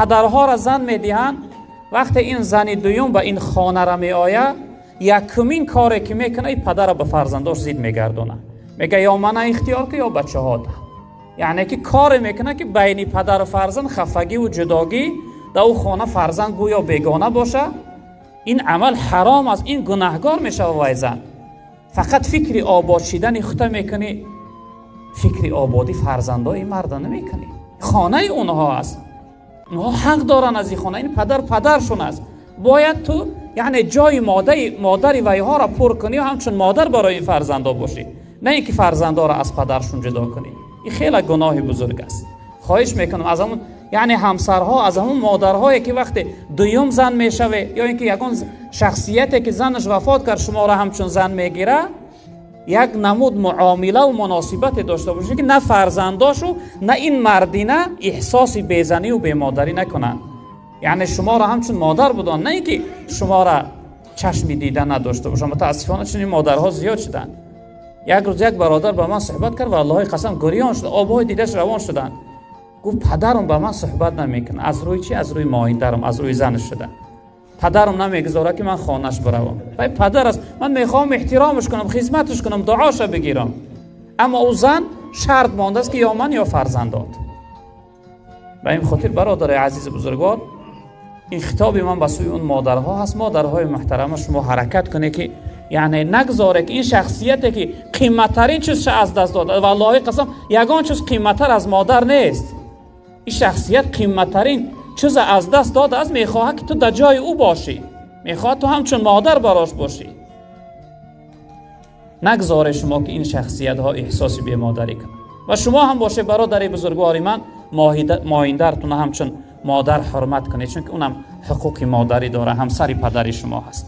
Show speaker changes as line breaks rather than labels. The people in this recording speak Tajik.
Падарҳоро зан медиҳанд, вақте ин зани дуюм ба ин хонара меояд, якумин коре ки мекунад, ин падарро ба фарзандош зид мегардонад. Мегӯяд ё мана ихтиёр ку, ё бачаҳота. Яъне ки коре мекунад ки байни падару фарзанд хафагӣ ва ҷудогӣ, дар ӯ хона фарзанд гӯё бегона бошад. Ин амал ҳаром аст, ин гунаҳгор мешавад вай зан. Фақат фикри обод шидани худта мекунӣ, фикри ободии фарзандои марда намекунӣ. Хонаи онҳо аст, онҳо ҳақ доранд аз ин хона, ин падар падаршон аст. Бояд ту яъне ҷои модари вайҳоро пур кунӣ ва ҳамчун модар барои ин фарзандо бошӣ, на ин ки фарзандоро аз падаршон ҷудо кунӣ. Ин хеле гуноҳи бузург аст. Хоҳиш мекунам аз ҳамон яъне ҳамсарҳо, аз ҳамон модарҳое ки вақте дуюм зан мешаве ё ин ки ягон шахсияте ки занаш вафот кард шуморо ҳамчун зан мегирад, як намуд муомила ва муносибате дошта бошед ки на фарзандошу на ин мардина эҳсоси безанӣ ва бемодарӣ накунанд. Яъне шуморо ҳамчун модар буданд, на ин ки шуморо чашми дида надошта бошанд. Мутаассифона чунин модарҳо зиёд шуданд. Як рӯз як бародар ба ман суҳбат кард ва Аллоҳи қасам гирён шуд, обҳои дидаш равон шуданд. Гуфт падарам ба ман суҳбат намекунад. Аз рӯи чӣ? Аз рӯи моҳиндарам, аз рӯи занаш шуда. Падарам намегузорад ки ман хонаш биравам. Вай падар аст, ман мехоҳам эҳтиромаш кунам, хизматаш кунам, дуоша бигирам. Аммо ӯ зан шарт мондааст ки ё ман ё фарзандот. Ба ин хотир бародари азизи бузургвор, ин хитоби ман ба сӯи он модарҳо ҳаст. Модарҳои муҳтарама, шумо ҳаракат кунед ки яъне нагзоре ки ин шахсияте ки қиматтарин чизша аз даст дод, валлоҳи қасам ягон чиз қиматтар аз модар нест. Ин шахсият қиматтарин чиза аз даст додааст, мехоҳад ки ту дар ҷои ӯ бошӣ, мехоҳад ту ҳамчун модар барош бошӣ. Нагзоре шумо ки ин шахсиятҳо эҳсоси бемодарӣ кунанд. Ва шумо ҳам бошед бародари бузургвори ман, моҳиндаратонро ҳамчун модар ҳурмат кунед, чунки унам ҳуқуқи модарӣ дорад, ҳамсари падари шумо ҳаст.